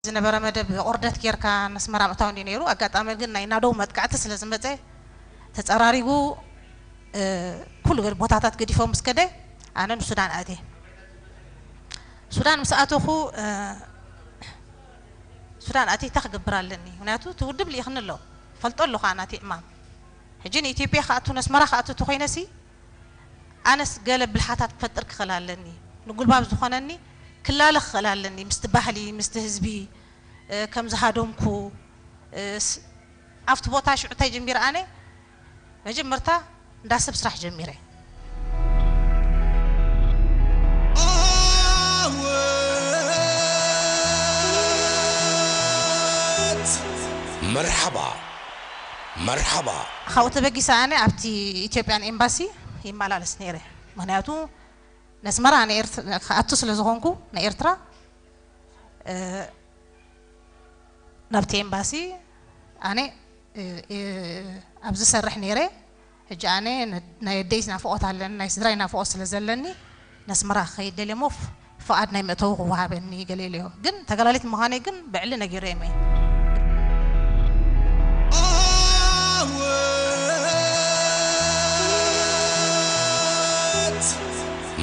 ዝነበረ መደብ ኦርደት ጌርካ ነስመራ ምእታው እንዲ ነይሩ። ኣጋጣሚ ግን ናይ ናደው መጥቃዕቲ ስለ ዝመፀ ተፀራሪጉ ኩሉ ቦታታት ገዲፎም ምስ ከደ ኣነ ንሱዳን ኣትየ። ሱዳን ምስ ኣተኹ ሱዳን ኣትየ እንታይ ክገብር ኣለኒ? ምክንያቱ እቲ ውድብ ልኢኽኒ ኣሎ፣ ፈልጦ ኣለኹ ናተይ ዕማም። ሕጂ ንኢትዮጵያ ክኣቱ ነስመራ ክኣቱ ተኾይነሲ ኣነስ ገለ ብልሓታት ክፈጥር ክኽእል ኣለኒ፣ ንጉልባብ ዝኾነኒ ክላለ ክኽእል ኣለኒ ምስቲ ባህሊ ምስቲ ህዝቢ። ከምዝሃደምኩ ኣብቲ ቦታ ሽዑ እንታይ ጀሚረ ኣነ መጀመርታ እንዳ ሰብ ስራሕ ጀሚረ። መርሓባ መርሓባ። ካብኡ ተበጊሰ ኣነ ኣብቲ ኢትዮጵያን ኤምባሲ ይመላለስ ነይረ። ምክንያቱ ነስመራ ንኤርት- ክኣቱ ስለ ዝኾንኩ ንኤርትራ እ፣ ናብቲ ኤምባሲ ኣነ እ፣ እ፣ ኣብዚ ሰርሕ ነይረ። ሕጂ ኣነ ን- ናይ ኣደይ ናፍቆት ኣለኒ፣ ናይ ስድራይ ናፍቆት ስለ ዘለኒ ነስመራ ክኸይድ ደልየ እሞ ፍ- ፍቓድ ናይ መእተዊ ክወሃበኒ ገለ ኢለዮ። ግን ተጋላሊት ምዃነይ ግን ብዕሊ ነጊረዮም እየ።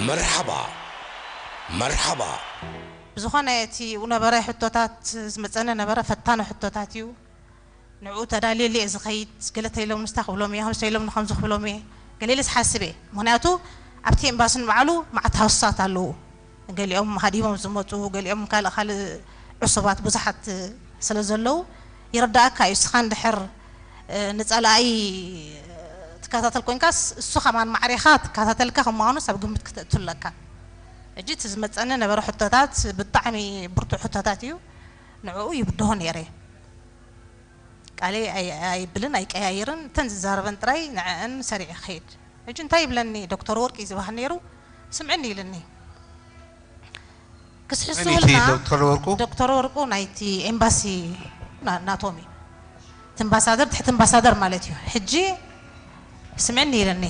መርሓባ መርሓባ። ብዝኾነ እቲ ነበረ ሕቶታት ዝመፀኒ ነበረ ፈታኒ ሕቶታት እዩ። ንዕኡ ተዳልየሉ እየ ዝኸይድ። ገለ ተይሎም ንስታ ክብሎም እየ፣ ከምዚ ተይሎም ንኸምዚ ክብሎም እየ። ገለ ኢለ ዝሓስብ እየ። ምኽንያቱ ኣብቲ ኤምባሲ ንባዕሉ መዓት ሃውስታት ኣለዉ። ገሊኦም ሃዲሞም ዝመፁ፣ ገሊኦም ካልእ ካልእ ዕሱባት ብዙሓት ስለ ዘለዉ ይርዳእካ እዩ። እስኻ እንድሕር ንፀላኢ ትከታተል ኮንካስ እሱ ከማን ማዕሬኻ ትከታተልካ ከም ምዃኑ ሰብ ግምት ክተእቱ ኣለካ። ሕጂ እቲ ዝመፀኒ ነበረ ሕቶታት ብጣዕሚ ብርቱዕ ሕቶታት እዩ። ንዕኡ ይብድሆ ነይረ። ቃለይ ኣይ- ኣይብልን ኣይቀያይርን፣ እተን ዝዛረበን ጥራይ ንዐአን ሰሪዐ ክኸይድ። ሕጂ እንታይ ይብለኒ ዶክተር ወርቂ ዝበሃል ነይሩ፣ ስምዕኒ ኢልኒ። ክስሕስውልና ዶክተር ወርቁ ዶክተር ወርቁ ናይቲ ኤምባሲ ና- ናቶም እዩ። እቲ ኣምባሳደር ትሕቲ ኣምባሳደር ማለት እዩ። ሕጂ ስምዕኒ ኢልኒ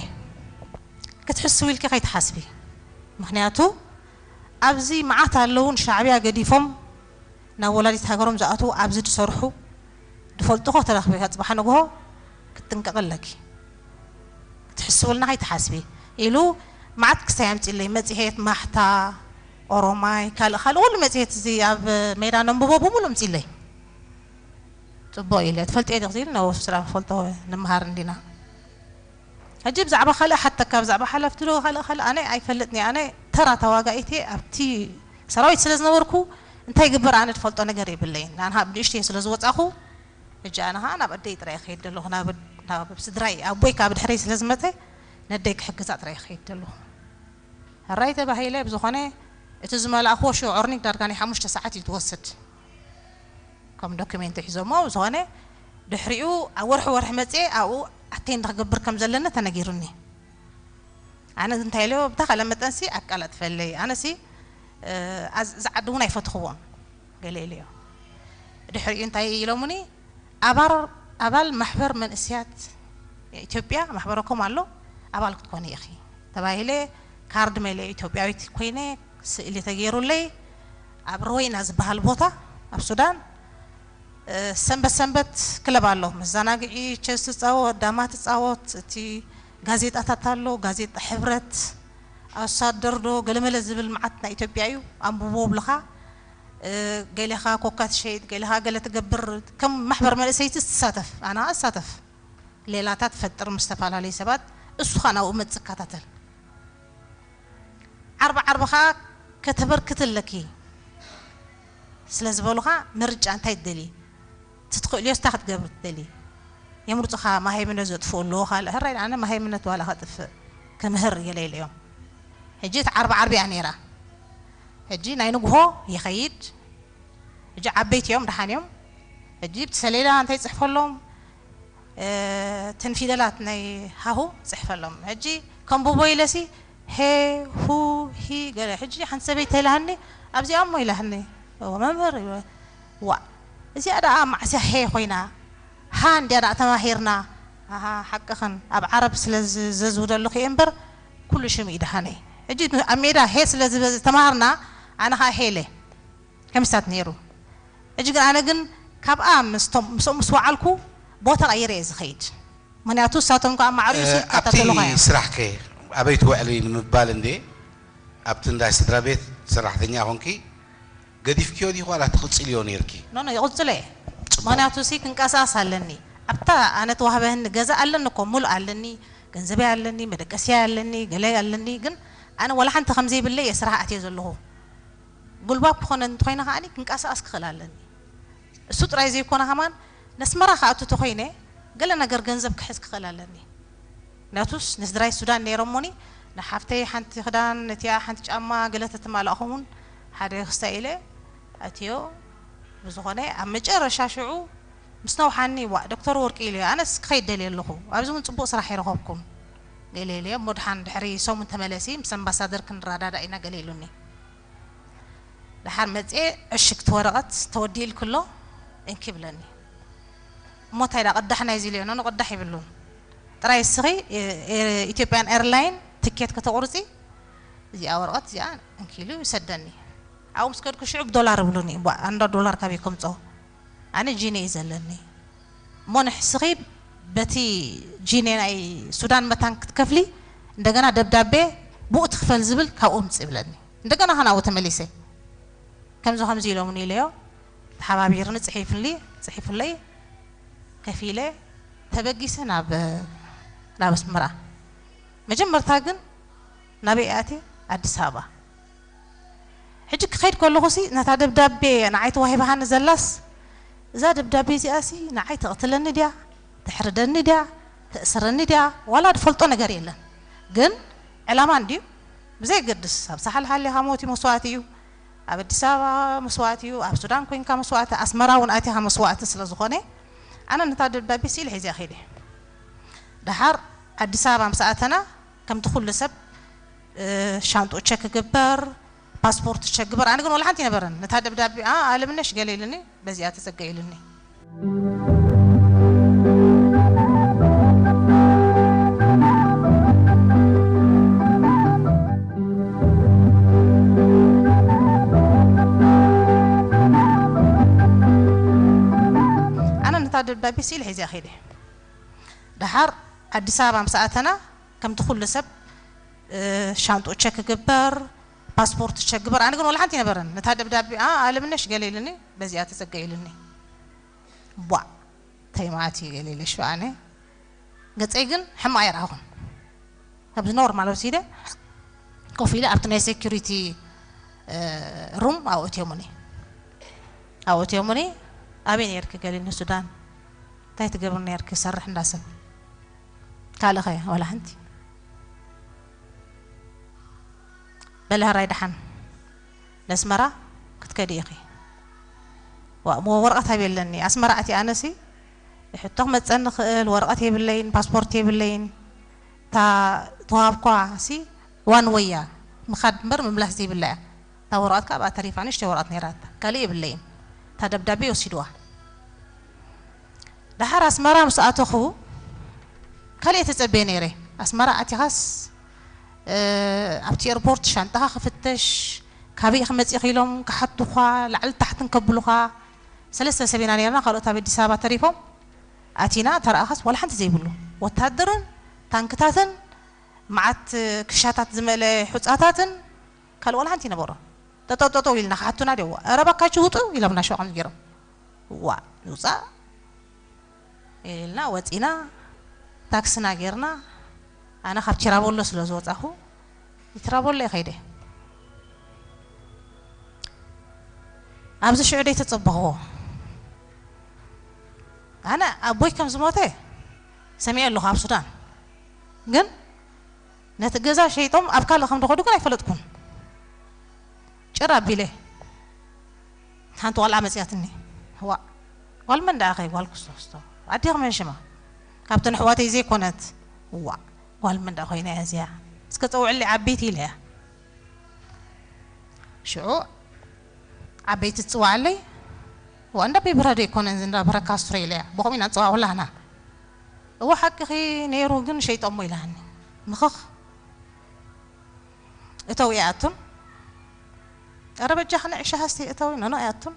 ክትሕስው ኢልኪ ከይትሓስቢ፣ ምክንያቱ ኣብዚ መዓት ኣለዉ ንሻዕብያ ገዲፎም ናብ ወላዲት ሃገሮም ዝኣትዉ ኣብዚ ዝሰርሑ ዝፈልጥኹ ተረኽቢ ከፅባሕ ንግሆ ክትጥንቀቂ ኣለኪ። ክትሕስውልና ከይትሓስቢ ኢሉ መዓት ክስታይ ኣምፂለይ መፅሄት ማሕታ ኦሮማይ ካልእ ካልእ ኩሉ መፅሄት እዚ ኣብ ሜዳ ነንብቦ ብምሉ ኣምፂለይ። ፅቡቅ ኢለ ትፈልጥዮ ዲኺ ኢሉ ናብ ስራ ፈልጦ ንምሃር እንዲና። ሕጂ ብዛዕባ ካልእ ሓተካ ብዛዕባ ሓለፍቲ ዶ ካልእ ካልእ ኣነ ኣይፈልጥን እየ። ኣነ ተራ ተዋጋኢት እየ ኣብቲ ሰራዊት ስለ ዝነበርኩ እንታይ ይግበር ኣነ ዝፈልጦ ነገር የብለይን። ኣነ ካብ ንእሽተይ ስለ ዝወፃኹ ሕጂ ኣነ ከዓ ናብ ኣደይ ጥራይ ይኸይድ ዘለኹ ናብ ናብ ስድራይ ኣቦይ ካብ ድሕረይ ስለ ዝመፀ ነደይ ክሕግዛ ጥራይ ይኸይድ ዘለኹ። ሕራይ ተባሂለ ብዝኾነ እቲ ዝመላእኽዎ ሽዑ ኦርኒክ ዳርጋ ናይ ሓሙሽተ ሰዓት እዩ ትወስድ። ከም ዶክሜንት ሒዞሞ ዝኾነ ድሕሪኡ ኣብ ወርሒ ወርሒ መፅየ ኣብኡ ኣቴንድ ክገብር ከም ዘለኒ ተነጊሩኒ። ኣነ እንታይ ኢለዮ ብተኸለ መጠንሲ ኣቃላጥፈለይ ኣነሲ እዛ ዓዲ እውን ኣይፈትኽዎን ገለ ኢለዮ። ድሕሪኡ እንታይ ኢሎሙኒ ኣባር ኣባል ማሕበር መንእስያት ኢትዮጵያ ማሕበረኮም ኣሎ ኣባል ክትኮኒ ኢኺ ተባሂለ። ካርድ መለ ኢትዮጵያዊት ኮይነ ስእሊ ተገይሩለይ ኣብ ሮይና ዝበሃል ቦታ ኣብ ሱዳን ሰንበት ሰንበት ክለብ ኣሎ መዘናግዒ ቸስ ትፃወት ዳማ ትፃወት እቲ ጋዜጣታት ኣሎ ጋዜጣ ሕብረት ኣሳደር ዶ ገለመለ ዝብል መዓት ናይ ኢትዮጵያ እዩ ኣንብቦ ብልኻ ገሊኻ ኮካ ትሸይጥ ገሊኻ ገለ ትገብር ከም ማሕበር መንእሰይቲ ትሳተፍ ኣና እሳተፍ ሌላታት ፈጥር ምስ ዝተፈላለዩ ሰባት እሱ ኸኣ ናብኡ መጽእ ይከታተል። ዓርቢ ዓርቢ ኸኣ ከተበርክቲ ኣለኪ ስለ ዝበሉኻ ምርጫ እንታይ ትደልዪ? እቲ ትኽእልዮስ እንታይ ክትገብሪ ትደልዪ? የምርጹኻ ማሃይምነት ዘጥፍኡ ኣለዉ ካልእ ህራይ ኣነ ማሃይምነት ዋላ ከጥፍእ ክምህር ገለ ኢለዮም። ሕጂ እቲ ዓርቢ ዓርቢ እያ ነይራ። ሕጂ ናይ ንግሆ ይኸይድ ሕጂ ዓበይቲ እዮም ደሓን እዮም። ሕጂ ብቲ ሰሌዳ እንታይ ይፅሕፈሎም እተን ፊደላት ናይ ሃሁ ፅሕፈሎም። ሕጂ ከንብቦ ኢለሲ ሄ ሁ ሂ ገለ። ሕጂ ሓንቲ ሰበይቲ ኢላሃኒ ኣብዚኣ እሞ ኢላሃኒ እወ መምህር እወ ዋእ እዚኣ ደኣ ማዕስያ ሄ ኮይና ሃ እንድያ ደኣ ተማሂርና ኣሃ ሓቅኽን ኣብ ዓረብ ስለ ዘዝውደሉ ክየ እምበር ኩሉ ሽም እዩ ደሓነይ። ሕጂ ኣብ ሜዳ ሄ ስለ ዝተማሃርና ኣነ ኸዓ ሄ ኢለ። ከምስታት ነይሩ። ሕጂ ግን ኣነ ግን ካብኣ ምስቶም ምስኦም ምስ ወዓልኩ ቦታ ቀይረ እየ ዝኸይድ። ምክንያቱ ንሳቶም ከዓ ማዕሪኡ ሲ ኣብቲ ይከታተሉኻ እዮም። ስራሕከ ኣበይ ትውዕሊ ንምባል እንዴ ኣብቲ እንዳ ስድራ ቤት ሰራሕተኛ ኮንኪ ገዲፍክዮ ዲኺ ዋላ ትቕፅልዮ ነይርኪ? ኖ ኖ ይቕፅሎ እየ። ምክንያቱ ሲ ክንቀሳቀስ ኣለኒ። ኣብታ ኣነ ተዋህበህኒ ገዛ ኣለኒ እኮ ሙሉእ ኣለኒ፣ ገንዘበይ ኣለኒ፣ መደቀስያ ኣለኒ፣ ገለ ኣለኒ። ግን ኣነ ዋላ ሓንቲ ከምዘይብለይ እየ ስራሕ ኣትየ ዘለኹ። ጉልባብ ክኾነ እንተኾይነ ከዓኒ ክንቀሳቀስ ክኽእል ኣለኒ። እሱ ጥራይ ዘይኮነ ከማን ነስመራ ክኣቱ ተኾይነ ገለ ነገር ገንዘብ ክሕዝ ክኽእል ኣለኒ። ምክንያቱስ ንስድራይ ሱዳን ነይሮሞኒ ንሓፍተይ ሓንቲ ክዳን ነቲኣ ሓንቲ ጫማ ገለ ተተማላእኹምን ሓደ ክስታይ ኢለ ኣትዮ ብዝኾነ ኣብ መጨረሻ ሽዑ ምስ ነውሓኒ ዋ ዶክተር ወርቂ ኢለ ኣነስ ክኸይድ ደልየ ኣለኹ ኣብዚ እውን ፅቡቅ ስራሕ ይረኸብኩን ገለ ኢለ እሞ ድሓን ድሕሪ ሰሙን ተመለሲ ምስ ኣምባሳደር ክንረዳዳእ ኢና ገለ ኢሉኒ። ደሓር መፅኤ ዕሽግቲ ወረቐት ተወዲእልኪ ኣሎ እንኪ ይብለኒ። እሞ እንታይ ዳ ቅዳሕ ናይዚ ኢለዮ ኖኖ ቅዳሕ ይብሉን ጥራይ እስኺ ኢትዮጵያን ኤርላይን ትኬት ከተቑርፂ እዚኣ ወረቐት እዚኣ እንኪ ኢሉ ይሰደኒ። ኣብኡ ምስ ከድኩ ሽዑ ብዶላር ይብሉኒ። ቧእ ኣንዳ ዶላር ካበይ ከምፅኦ ኣነ ጂነ እዩ ዘለኒ። እሞ ንሕስኺ በቲ ጂኔ ናይ ሱዳን መታን ክትከፍሊ እንደገና ደብዳቤ ብኡ ትኽፈል ዝብል ካብኡ ምፅ ይብለኒ። እንደገና ከ ናብኡ ተመሊሰ ከምዚ ከምዚ ኢሎምኒ ኢለዮ። ተሓባቢርኒ ፅሒፍሊ ፅሒፍለይ ከፊለ ተበጊሰ ናብ ናብ ኣስመራ። መጀመርታ ግን ናበይ ኣትየ? ኣዲስ ኣበባ። ሕጂ ክኸይድ ከለኹ ሲ ነታ ደብዳቤ ንዓይ ተዋሂባሃኒ ዘላስ እዛ ደብዳቤ እዚኣ ሲ ንዓይ ተቕትለኒ ድያ ተሕርደኒ ድያ ተእስረኒ ድያ ዋላ ድፈልጦ ነገር የለን። ግን ዕላማ እንድዩ ብዘየገድስ ኣብ ሳሕል ሃሊኻ ሞት እዩ መስዋእቲ እዩ። ኣብ ኣዲስ ኣበባ መስዋእቲ እዩ፣ ኣብ ሱዳን ኮይንካ መስዋእቲ፣ ኣስመራ እውን ኣቲኻ መስዋእቲ ስለ ዝኾነ ኣነ ነታ ደብዳቤ ስኢለ ሒዘያ ከይደ። ደሓር ኣዲስ ኣበባ ምስ ኣተና ከምቲ ኩሉ ሰብ ሻንጡ ቸክ ግበር ፓስፖርት ቸክ ግበር ኣነ ግን ወላ ሓንቲ ይነበረን ነታ ደብዳቤ ኣለምነሽ ገለ ኢልኒ በዚኣ ተፀገ ኢልኒ። ኣነ ነታ ደብዳቤ ስኢለ ሒዘያ ከይደ። ደሓር ኣዲስ ኣበባ ምስ ኣተና ከምቲ ኩሉ ሰብ ሻንጡ ቸክ ግበር ፓስፖርት ቸክ ግበር ኣነ ግን ወላ ሓንቲ ይነበረን ነታ ደብዳቤ ኣለምነሽ ገለ ኢልኒ በዚኣ ተፀገ ኢልኒ። ቧእ ተይማእቲ ገለ ኢለ ሽኣነ ገፀይ ግን ሕማቕ ኣይረኣኹን። ከምዚ ኖርማል ወሲደ ኮፍ ኢለ ኣብቲ ናይ ሴኩሪቲ ሩም ኣብኡ እትዮሙኒ ኣብኡ እትዮሙኒ። ኣበይ ነርኪ ገሊኒ ሱዳን እንታይ ትገብሪ ነርኪ ሰርሕ እንዳሰብ ካልኸ ወላ ሓንቲ በሊ ሕራይ ደሓን ነስመራ ክትከዲ ኢኺ። ዋእ እሞ ወረቐት ሃብ የለኒ ኣስመራ ኣቲ ኣነሲ ሕቶ ክመፀኒ ክእል ወረቐት የብለይን ፓስፖርት የብለይን እታ ተዋሃብኳ ሲ ዋን ወያ ምኻድ እምበር ምምላስ ዘይብላ እያ። እታ ወረቐት ከዓ ብኣ ተሪፋ ንእሽተይ ወረቐት ነይራታ ካሊእ የብለይን እታ ደብዳቤ ወሲድዋ። ደሓር ኣስመራ ምስ ኣተኹ ካልእ ተጸብየ ነይረ። ኣስመራ ኣቲኻስ ኣብቲ ኤርፖርት ሻንጣኻ ክፍተሽ ካበይ ኢኺ መጺኺ ኢሎም ክሓቱኻ ላዕሊ ታሕትን ከብሉኻ። ሰለስተ ሰብ ኢና ነይርና ካልኦት ኣብ ኣዲስ ኣበባ ተሪፎም። ኣቲና ተረኣኻስ ዋላ ሓንቲ ዘይብሉ ወታደርን ታንክታትን መዓት ክሻታት ዝመለ ሑጻታትን ካልእ ዋላ ሓንቲ ይነበሮ። ጠጠው ጠጠው ኢልና ክሓቱና ድዋ ኧረ ባካችሁ ውጡ ኢሎምና ሽዑ ከምዚ ገይሮም ዋ ንውፃእ ኢልና ወፂና ታክስና ጌርና ኣነ ካብ ቲራቦሎ ስለ ዝወፃኹ ንቲራቦሎ ይኸይደ ኣብዚ ሽዑ ደይ ተፀበኽዎ ኣነ ኣቦይ ከም ዝሞተ ሰሚዐ ኣለኹ ኣብ ሱዳን ግን ነቲ ገዛ ሸይጦም ኣብ ካልእ ከም ደኸዱ ግን ኣይፈለጥኩን። ጭር ኣቢለ ሓንቲ ቆልዓ መፅያትኒ። ዋእ ጓል መን ደኣ ኸ ጓል ክስቶ ክስቶ ኣዴኺ መን ሽማ? ካብተን ኣሕዋተይ ዘይኮነት። ዋእ ጓል መን ደኣ ኮይና እያ እዚኣ? እስከ ፀውዕለይ ዓበይቲ ኢለ እያ። ሽዑ ዓበይቲ ትፅዋዓለይ። ዋእ እንዳ ቤብራ ዶ ኣይኮነን እንዳ ብረካ ሱረ ኢለ እያ። ብኸምኡ ኢና ንፅዋዕ ኩላህና። እወ ሓቅኺ ነይሩ ግን ሸይጦሞ ኢላኒ። ምኽኽ እተው እያ ኣቱን። ኧረ በጃኺ ንዒ ሻሂ ኣስተይ እተዊ ኖኖ እያ ኣቱን።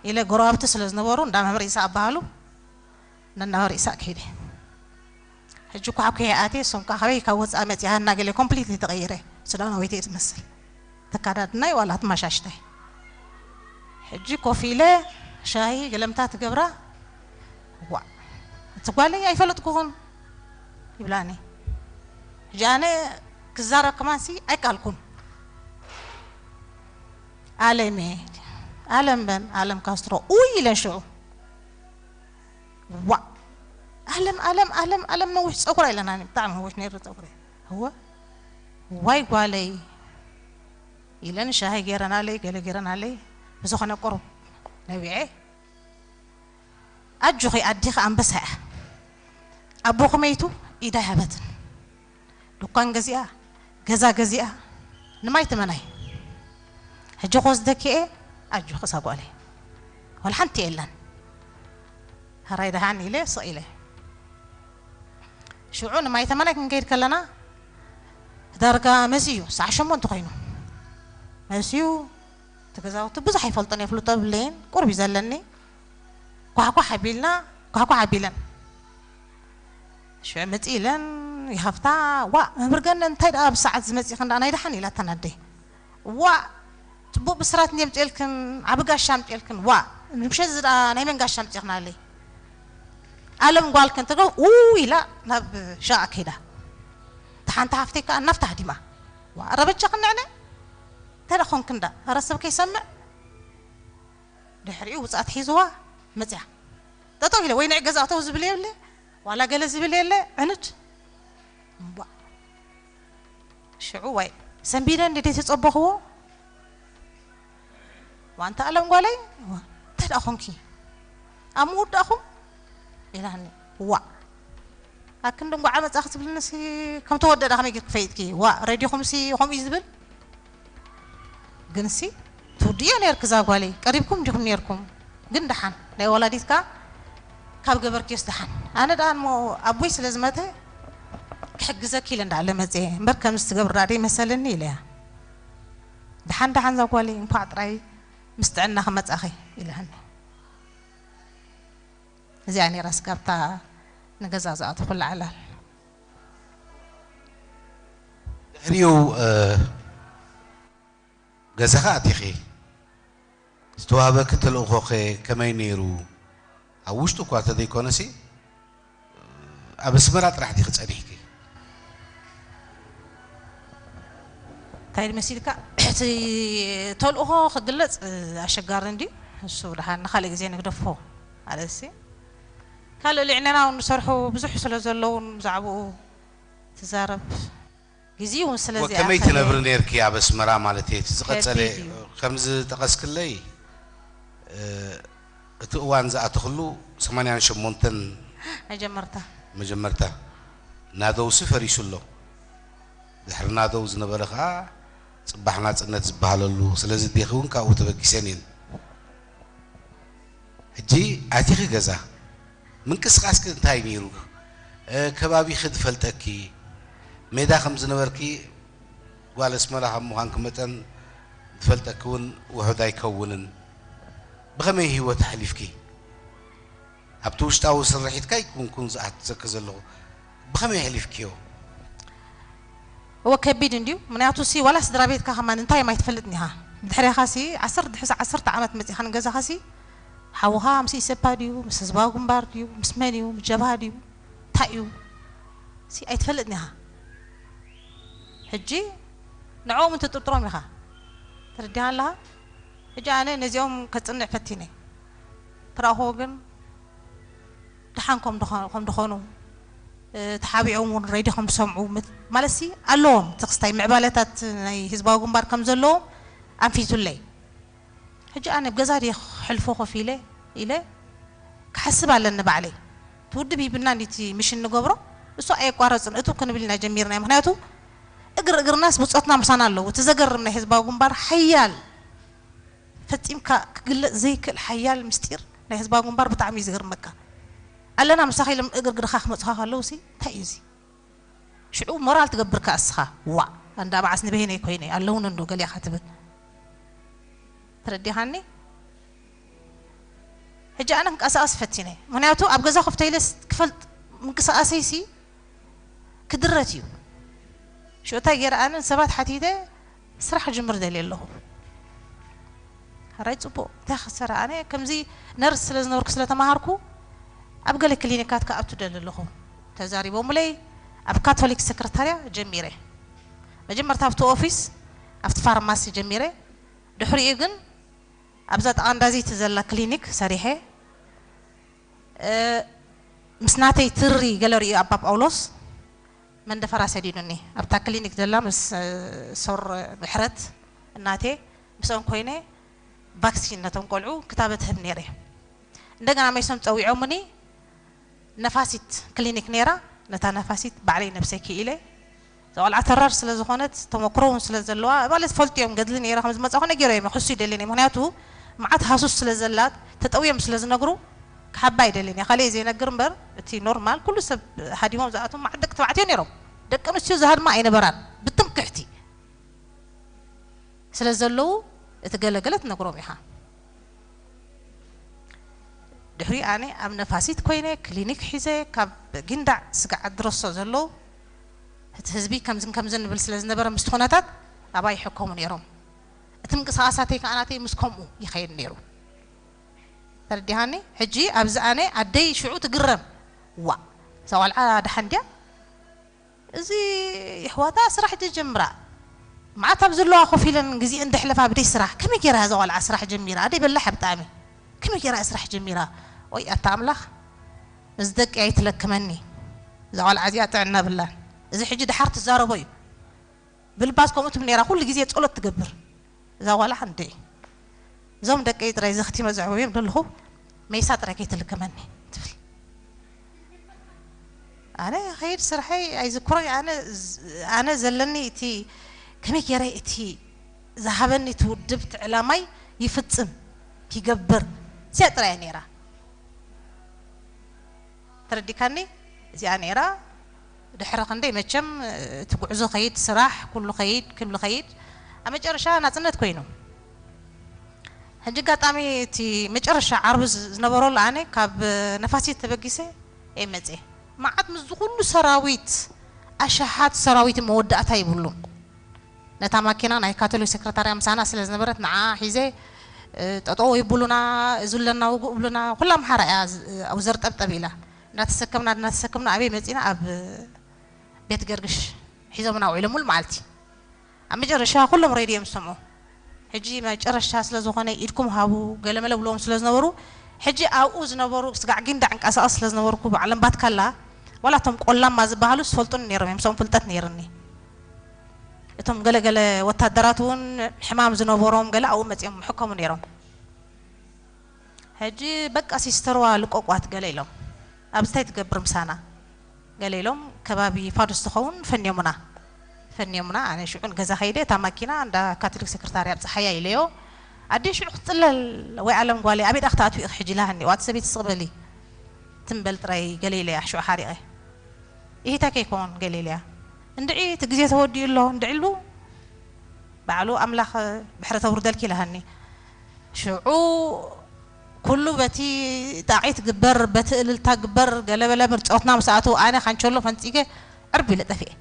ኢለ ጎረባብቲ ስለ ዝነበሩ እንዳ መምህር ኢሳቅ ኣባሃሉ ነናበሩ ኢሳቅ ከይደ። ሕጂ ኳሕኩ ኣትየ፣ እሶም ከዓ ካበይ ካብ ወፃእ መፅያ እናገለ ኮምፕሊትሊ ተቐይረ። ሱዳናዊት እየ ዝመስል። ተካዳድናይ ዋላ ትማሻሽታይ። ሕጂ ኮፍ ኢለ ሻሂ ገለምታ ትገብራ። ዋ፣ እቲ ጓለይ ኣይፈለጥኩኹን ይብላኒ። ሕጂ ኣነ ክዛረብ ከማንሲ ኣይቃልኩን። ኣለሜ፣ ኣለም በን፣ ኣለም ካስትሮ፣ ኡይ ኢለን ሽዑ። ዋ፣ ኣለም፣ ኣለም፣ ኣለም፣ ኣለም ነዊሕ ፀጉራ ኢለናኒ። ብጣዕሚ ነዊሕ ነይሩ ፀጉሪ። እወ፣ ዋይ ጓለይ ኢለን ሻሂ ገይረናለይ፣ ገለ ገይረናለይ። ብዝኾነ ቁሩብ ነቢዐ። ኣጆኺ ኣዴኺ ኣንበሳ እያ። ኣቦኺ መይቱ ኢዳ ኣይሃበትን። ድኳን ገዚኣ፣ ገዛ ገዚኣ፣ ንማይ ትመናይ። ሕጂ ክወስደኪ እየ፣ ኣጆኺ እዛ ጓለይ። ዋላ ሓንቲ የለን። ሕራይ ደሓን ኢለ ስቕ ኢለ። ሽዑ ንማይ ተመናይ ክንከይድ ከለና ዳርጋ መሲዩ፣ ሰዓት ሸሞንተ ኮይኑ መሲዩ። እቲ ገዛውቲ ብዙሕ ኣይፈልጦን፣ የፍልጦ ብለይን ቁርብ እዩ ዘለኒ። ኳሕኳሕ ኣቢልና፣ ኳሕኳሕ ኣቢለን። ሽዑ መፂ ኢለን ይኸፍታ። ዋ፣ መምህር ገነ፣ እንታይ ደኣ ብሰዓት ዝመፂኽን ደኣ ናይ ደሓን ኢላተን ኣደይ። ዋ፣ ፅቡቅ ብስራት እንዲ ኣምፅኤልክን፣ ዓቢ ጋሻ ኣምፅኤልክን። ዋ፣ ንምሸት እዚ ደኣ ናይ መን ጋሻ ኣምፂኽናለይ? ኣለም ጓልክን ትብሎ፣ ኡ ኢላ ናብ ሻቃ ከይዳ። እታ ሓንቲ ሓፍተይ ከዓ ናብታ ሃዲማ። ዋ፣ ረበቻ ክንዕነ? እንታይ ደኣ ኾንክን ደኣ? ኧረ ሰብ ከይሰምዕ። ድሕሪኡ ውፅኣት ሒዝዋ መፅያ። ጠጠው ኢለ ወይ ንዒ ገዛ እተው ዝብል የለ፣ ዋላ ገለ ዝብል የለ፣ ዕንድ። እምቧ። ሽዑ ዋይ፣ ሰንቢደ እንዴት የጸበኽዎ? ዋንታ ኣለም ጓለይ፣ ዋ፣ እንታይ ደኣ ኾንኪ? ኣብ ምውዳእኹም? ኢላኒ። ዋ። ኣክንዲ እንጓዓ መጻኺ ትብልንሲ፣ ከም ተወደዳ ከመይ ጌርኪ ፈይጥኪ? ዋ፣ ሬድዮኹምሲ ከምኡ እዩ ዝብል? ግንሲ ትውድዮ ኔርኪ እዛ ጓለይ፣ ቀሪብኩም ዲኹም ኔርኩም? ግን ደሓን፣ ናይ ወላዲትካ ካብ ገበርክዮስ ደሓን። ኣነ ደኣ እሞ ኣቦይ ስለ ዝመተ ክሕግዘኪ ኢለ እንዳለ መጽየ እምበር፣ ከምዚ ትገብሪ ደኣ ደይመሰለኒ ኢለያ። ደሓን፣ ደሓን እዛ ጓለይ፣ እንኳዕ ጥራይ ምስ ጥዕናኺ መጻኺ ኢላኒ። እዚኣ ነይራ ስጋብታ ንገዛ ዝኣተኹላ ዕላል። ድሕሪኡ፣ እ፣ ገዛኻ ኣቲኺ፣ ዝተዋህበኪ ተልእኾኸ ከመይ ነይሩ? ኣብ ውሽጡ እኳ እንተዘይኮነሲ፣ ኣብ ኣስመራ ጥራሕ ዲኺ ጸኒሕኪ? እንታይ መሲልካ? እቲ ተልእኾ ክግለጽ ኣሸጋሪ እንድዩ። እሱ ደሓን ንኻልእ ግዜ ንግደፎ። ኣለሲ ካልእ ልዕለና እውን ንሰርሑ ብዙሕ ስለ ዘለውን ብዛዕባኡ ትዛረብ። ግዜ እውን ስለዚ ወከመይ ኣኸለ ትነብሪ ነርኪ ኣብ ኣስመራ ማለት እየ። እቲ ዝቐጸለ ከቢድ እዩ። ከም ዝጠቐስክለይ፣ እ፣ እቲ እዋን ዝኣተኽሉ ሰማንያን ሸሞንተን መጀመርታ። መጀመርታ ናደውሲ ፈሪሱ ኣሎ። ድሕሪ ናደው ዝነበረ ኸዓ ጽባሕ ናጽነት ዝበሃለሉ። ስለዚ ኣዴኺ እውን ካብኡ ተበጊሰን እየን። ሕጂ ኣቲኺ ገዛ፣ ምንቅስቓስኪ እንታይ ነይሩ? እ፣ ከባቢኺ ዝፈልጠኪ፣ ሜዳ ከም ዝነበርኪ፣ ጓል ኣስመራ ካብ ምዃንኪ መጠን ዝፈልጠኪ እውን ውሑድ ኣይከውንን። ብኸመይ ህይወት ኣሕሊፍኪ? ኣብቲ ውሽጣዊ ስርሒትካ ኣይኮንኩን ዝኣትዘኪ ዘለኹ። ብኸመይ ኣሕሊፍክዮ? እወ፣ ከቢድ እንድዩ። ምኽንያቱ ሲ ዋላ ስድራ ቤትካ ከማን እንታይ እዮም ኣይትፈልጥን ኢኻ። ብድሕሬኻ ሲ ዓሰርተ፣ ድሕሪ ዓሰርተ ዓመት መጺኻ ንገዛኻ ሲ ሓውኻ ምስ ኢሰፓ ድዩ፣ ምስ ህዝባዊ ግንባር ድዩ፣ ምስ መን እዩ፣ ምስ ጀብሃ ድዩ፣ እንታይ እዩ ሲ ኣይትፈልጥን ኢኻ። ሕጂ ንዕኦም እንትጥርጥሮም ኢኻ። ተረዲኻ ኣለኻ? ሕጂ ኣነ ነዚኦም ከጽንዕ ፈቲነ። ትረኣኹዎ ግን ደሓን ከም ድኾ-፣ ከም ድኾኑ፣ እ፣ ተሓቢኦም እውን ሬድዮ ከም ዝሰምዑ ምት-፣ ማለትሲ ኣለዎም፣ እቲ ክስታይ ምዕባለታት ናይ ህዝባዊ ግንባር ከም ዘለዎም ኣንፊቱለይ። ሕጂ ኣነ ኣብ ገዛ ድየ ክሕልፎ ኮፍ ኢለ፣ ኢለ ክሓስብ ኣለኒ ባዕለይ። እቲ ውድብ ሂብና እንዲ እቲ ሚሽን ንገብሮ፣ እሱ ኣየቋረጽን፣ እቱ ክንብል ኢና ጀሚርና። ምኽንያቱ እግር እግርናስ ብጾትና ምሳና ኣለዉ። እቲ ዘገርም ናይ ህዝባዊ ግንባር ሓያል፣ ፈጺምካ ክግለጽ ዘይክእል ሓያል ምስጢር ናይ ህዝባዊ ግንባር ብጣዕሚ እዩ ዝገርመካ። ኣለና ምሳኺ ኢሎም እግርግርኻ ክመጹኻ ከለዉ ሲ እንታይ እዩ እዚ? ሽዑ ሞራል ትገብር ከኣ እስኻ፣ ዋእ፣ እንዳ መዓስ ንበይነይ ኮይነ ኣለዉኒ እንዶ ገሊኻ ትብል። ተረዲኻኒ? ሕጂ ኣነ ክንቀሳቐስ ፈቲነ። ምኽንያቱ ኣብ ገዛ ኮፍ ኢለ ክፈልጥ ምንቅስቓሰይሲ ክድረት እዩ። ሽዑ እንታይ ገይረ ኣነ ንሰባት ሓቲተ ስራሕ ክጅምር ደልየ ኣለኹ። ሕራይ ጽቡቕ፣ እንታይ ክሰርሕ? ኣነ ከምዚ ነርስ ስለ ዝነበርኩ ስለ ተማሃርኩ ኣብ ገለ ክሊኒካት ክኣቱ ደሊ ኣለኹ። ተዛሪቦምለይ ኣብ ካቶሊክ ሰክረታርያ ጀሚረ። መጀመርታ ኣብቲ ኦፊስ ኣብቲ ፋርማሲ ጀሚረ። ድሕሪኡ ግን ኣብዛ ጠቓንዳዚት ዘላ ክሊኒክ ሰሪሐ። እ፣ ምስ ናተይ ትሪ ገለ ርእዩ ኣባ ጳውሎስ መንደፈራ ሰዲዱኒ። ኣብታ ክሊኒክ ዘላ ምስ፣ እ፣ ሶር ምሕረት እናቴ ምስኦም ኮይነ ቫክሲን ነቶም ቆልዑ ክታበት ህብ ነይረ። እንደገና መይሶም ጸዊዖምኒ ነፋሲት ክሊኒክ ነይራ። ነታ ነፋሲት ባዕለይ ነብሰይ ክኢለ። እዛ ቆልዓ ተራር ስለ ዝኾነት ተመክሮ እውን ስለ ዘለዋ፣ ማለት ፈልጡ እዮም ገድሊ ነይረ ከም ዝመጻኹ ነጊሮ እዮም ክሱ ይደልን እዮም። ምኽንያቱ መዓት ሃሱስ ስለ ዘላት ተጠውዮም ስለ ዝነግሩ ክሓባ ይደልን እየ። ካልእ ዘይነግር እምበር እቲ ኖርማል ኩሉ ሰብ ሃዲሞም ዝኣቶም መዓት ደቂ ተባዕትዮ ነይሮም። ደቂ ኣንስትዮ ዝሃድማ ኣይነበራን። ብትምክሕቲ ስለ ዘለዉ እቲ ገለገለ ትነግሮም ኢኻ። ድሕሪ ኣነ ኣብ ነፋሲት ኮይነ ክሊኒክ ሒዘ ካብ ጊንዳዕ ስጋዕ ድረሶ ዘለዉ እቲ ህዝቢ ከምዝን ከምዝን ንብል ስለ ዝነበረ ምስቲ ኩነታት ኣባይ ይሕከሙ ነይሮም። እቲ ምንቅስቓሳተይ ከዓ ናተይ ምስ ከምኡ ይኸይድ ነይሩ። ተረዲሃኒ? ሕጂ ኣብዚ ኣነ ኣደይ ሽዑ ትግረም። ዋ፣ እዛ ቆልዓ ደሓን ድያ? እዚ የሕዋታ ስራሕ ጀምራ። መዓት ኣብ ዘለዋ ኮፍ ኢለን ግዜ እንደሕለፋ ብደይ ስራሕ። ከመይ ገይራ እዛ ቆልዓ ስራሕ ጀሚራ? ኣደይ በላሕ ብጣዕሚ። ከመይ ገይራ ስራሕ ጀሚራ? ወይ ኣታ ኣምላኽ፣ እዚ ደቂ ኣይትለክመኒ። እዛ ቆልዓ እዚኣ ጥዕና ብላን። እዚ ሕጂ ድሓር ትዛረቦ እዩ። ብልባስ ከምኡ ትብል ነይራ። ኩሉ ግዜ ጸሎት ትገብር። እዛ ቆልዓ እንደ እዞም ደቀይ ጥራይ ዘኽቲመ ዘዕበዮም ዘለኹ መይሳ ጥራይ ከይትልከመኒ ትብል። ኣነ ኸይድ ስርሐይ ኣይዝክሮይ። ኣነ ዝ-፣ ኣነ ዘለኒ እቲ ከመይ ገይረ እቲ ዝሃበኒ እቲ ውድብ እቲ ዕላማይ ይፍጽም ይገብር እዚኣ ጥራይ እያ ነይራ። ተረዲካኒ? እዚኣ ነይራ። ድሕሪ ክንደይ መቸም እቲ ጉዕዞ ኸይድ፣ ስራሕ ኩሉ ኸይድ፣ ክብሊ ኸይድ፣ ኣብ መጨረሻ ናጽነት ኮይኑ። ሕጂ ኣጋጣሚ እቲ መጨረሻ ዓርቢ ዝ-፣ ዝነበረሉ ኣነ ካብ ነፋሲት ተበጊሰ እየ መጽየ። መዓት ምስዚ ኩሉ ሰራዊት፣ ኣሽሓት ሰራዊት መወዳእታ ይብሉ። ነታ ማኪና ናይ ካቶሊክ ሰክረታርያ ምሳና ስለ ዝነበረት ንዓ ሒዘ፣ እ፣ ጠጠው ይብሉና፣ እዚ ኣለና ውግእ ብሉና፣ ኩላ ኣምሓራ እያ ዝ-፣ ኣብኡ ዘርጠብጠብ ኢላ። እናተሰከምና፣ እናተሰከምና ኣበይ መጺና? ኣብ ቤት ገርግሽ ሒዞምና ውዒሎም ሙሉ መዓልቲ። ኣብ መጨረሻ ኩሎም ሬድዮ እዮም ዝሰምዑ። ሕጂ መጨረሻ ስለ ዝኾነ ኢድኩም ሃቡ፣ ገለመለ ብለዎም ስለ ዝነበሩ፣ ሕጂ ኣብኡ ዝነበሩ ስጋዕ ጊንዳዕ እንቀሳቐስ ስለ ዝነበርኩ፣ ባዕሎም ባትካላ፣ ዋላ እቶም ቆላማ ዝበሃሉ ዝፈልጡኒ ነይሮም እዮም፣ ምስኦም ፍልጠት ነይርኒ። እቶም ገለገለ ወታደራት እውን ሕማም ዝነበሮም ገለ ኣብኡ መጺኦም ምሕከሙ ነይሮም። ሕጂ በቃ ሲስተርዋ ልቆቋት ገለ ኢሎም፣ ኣብዚ እንታይ ትገብር ምሳና? ገለ ኢሎም ከባቢ ፋዱስ ዝኸውን ፈንዮምና። ፈንዮምና፣ ኣነ ሽዑ ንገዛ ከይደ፣ እታ ማኪና እንዳ ካቶሊክ ሰክረታርያ ኣብጽሓያ ኢለዮ። ኣደ ሽዑ ክትጽለል፣ ወይ ኣለም ጓለይ፣ ኣበይ ደኣ ክትኣትዊ ኢኺ ሕጂ ኢላሃኒ። ዋት ሰበይቲ ስቕ በሊ። ትም በል ጥራይ ገለ ኢለያ ሽዑ ሓሪቐ። ኢሂታ ከይኮን ገለ ኢለያ። እንድዒ እቲ ግዜ ተወዲኡ ኣሎ፣ እንድዒ ኢሉ ባዕሉ ኣምላኽ ባሕሪ ተውርደልኪ ኢላሃኒ። ሽዑ ኩሉ በቲ ጣቒት ግበር፣ በቲ እልልታ ግበር፣ ገለ በለ ምርጾትና ምስ ኣተው ኣነ ካንቸሎ ፈንጺገ ዕርብ ኢለ ጠፊኤ።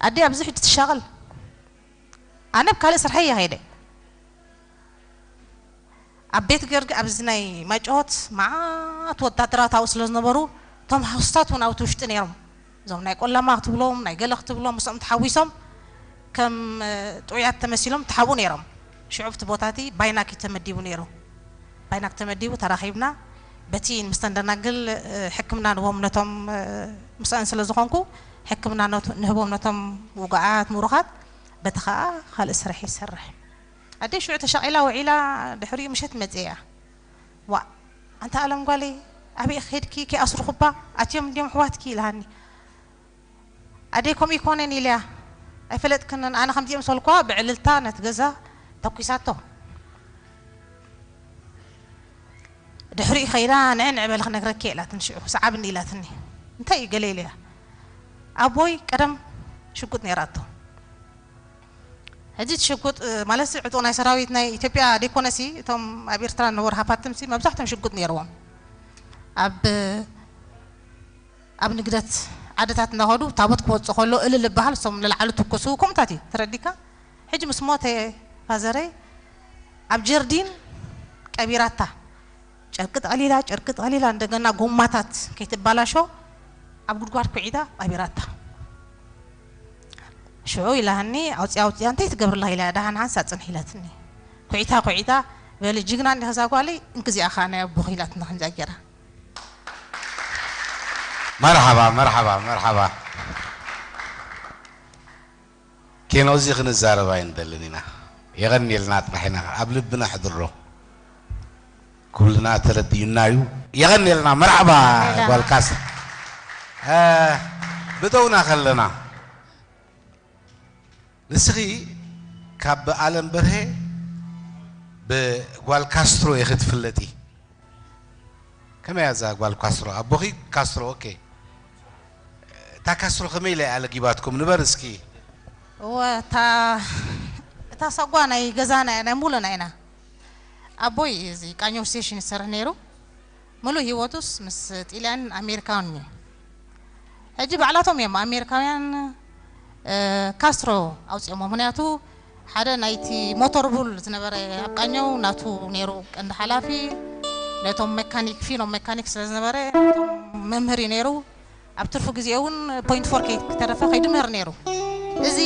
ኣደ ኣብዚ ሕጂ ትሻቐል። ኣነ ኣብ ካልእ ስርሐይ እየ ከይደ። ኣብ ቤት ገርጊ ኣብዚ ናይ ማይጨሆት መዓት ወታደራት ኣብኡ ስለ ዝነበሩ፣ እቶም ሃሱሳት እውን ኣብቲ ውሽጢ ነይሮም። እዞም ናይ ቆላማ ክትብሎም፣ ናይ ገለ ክትብሎም፣ ምስኦም ተሓዊሶም ከም፣ እ፣ ጥዑያት ተመሲሎም ተሓብኡ ነይሮም። ሽዑ ኣብቲ ቦታ እቲ ባይናክ እዩ ተመዲቡ ነይሩ። ባይናክ ተመዲቡ ተራኺብና፣ በቲ ምስተን ደናግል፣ እ፣ ሕክምና ንቦም ነቶም፣ እ፣ ምስኣን ስለ ዝኾንኩ፣ ሕክምና ነት-፣ ንህቦም ነቶም ውጉኣት፣ ምሩኻት፣ በቲ ኸኣ ካልእ ስራሕ ይሰርሕ። ኣደይ ሽዑ ተሻቒላ ውዒላ፣ ድሕሪኡ ምሸት መጽያ እያ። ዋእ፣ ኣንታ ኣለም ጓለይ፣ ኣበይ ኸድኪ? ከይኣስርኹባ ኣትዮም እንድዮም ኣሕዋትኪ ኢላሃኒ። ኣደይ ከምኡ ይኮነን ኢለያ። ኣይፈለጥክንን፣ ኣነ ከምዚኦም ሰልኳ ብዕልልታ ነቲ ገዛ ተኩሳቶ። ድሕሪኡ ኸይዳ፣ "ንዕ ንዕ በሊ ክነግረኪ" እየ ኢላትኒ። ሽዑ ሰዓብኒ ኢላትኒ። "እንታይ እዩ?" ገለ ኢለያ። ኣቦይ ቀደም ሽጉጥ ነይራቶ። ሕጂ እቲ ሽጉጥ ማለት ዕጡቕ ናይ ሰራዊት ናይ ኢትዮጵያ ደይኮነሲ፣ እቶም ኣብ ኤርትራ ዝነበሩ ሃፋትምሲ መብዛሕትኦም ሽጉጥ ነይርዎም። ኣብ ኣብ ንግደት ዓድታት እናኸዱ ታቦት ክወጽእ ከሎ እልል ዝበሃል፣ እሶም ንላዕሊ ትኩሱ፣ ከምኡታት እዩ። ተረዲካ? ሕጂ ምስ ሞተ ፋዘረይ ኣብ ጀርዲን ቀቢራታ። ጨርቂ ጠቕሊላ፣ ጨርቂ ጠቕሊላ፣ እንደገና ጎማታት ከይትባላሾ ኣብ ጉድጓድ ኩዒታ ቀቢራታ። ሽዑ ኢላሃኒ፣ ኣውፅያ፣ ኣውፅያ፣ እንታይ ትገብርላ ኢላ፣ ደሃን ሓንሳ ፅንሕ ኢላትኒ። ኩዒታ፣ ኩዒታ፣ በሊ ጅግና እንዲኻ እዛ ጓለይ፣ እንክዚኣ ኸዓ ናይ ኣቦኺ ኢላትና ከምዚኣ ገይራ። መርሓባ፣ መርሓባ፣ መርሓባ። ኬኖ፣ እዚ ክንዛረብ ኣይንደልን ኢና። የቐንየልና ጥራሕ ኢና ኣብ ልብና ሕድሮ። ኩልና ተረዲኡና እዩ። የቐንየልና። መርሓባ ጓል ካሳ። እ፣ ብደውና ከለና ንስኺ ካብ ኣለም በርሄ ብጓል ካስትሮ ኢኺ ትፍለጢ። ከመይ እያ እዛ ጓል ካስትሮ? ኣቦኺ ካስትሮ። ኦኬ። እታ ካስትሮ ከመይ ኢላ እያ ለጊባትኩም? ንበር እስኪ። እወ፣ እታ እታ ሳጓ ናይ ገዛና እያ፣ ናይ ሙሉና ኢና። ኣቦይ እዚ ቃኘው ስቴሽን ይሰርሕ ነይሩ። ሙሉእ ህይወቱስ ምስ ጢልያን ኣሜሪካን እዩ። ሕጂ ባዕላቶም እዮም ኣሜሪካውያን፣ እ፣ ካስትሮ ኣውፅኦሞ። ምክንያቱ ሓደ ናይቲ ሞተር ቡል ዝነበረ ኣብ ቃኘው ናቱ ነይሩ ቀንዲ ሓላፊ። ነቶም ሜካኒክ፣ ፊኖ ሜካኒክ ስለ ዝነበረ፣ ነቶም መምህር እዩ ነይሩ። ኣብ ትርፊ ግዜ እውን ፖይንት ፎር ከይተረፈ ከይዱ ምህር ነይሩ። እዚ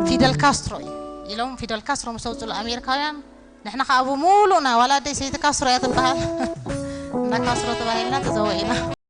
ፊደል ካስትሮ እዩ ኢሎም፣ ፊደል ካስትሮ ምስ ኣውፅሉ ኣሜሪካውያን፣ ንሕና ከዓ ብሙሉእና ዋላ ኣደይ ሰይቲ ካስትሮ እያ ትበሃል፣ እንዳ ካስትሮ ተባሂልና ተዘወኢና።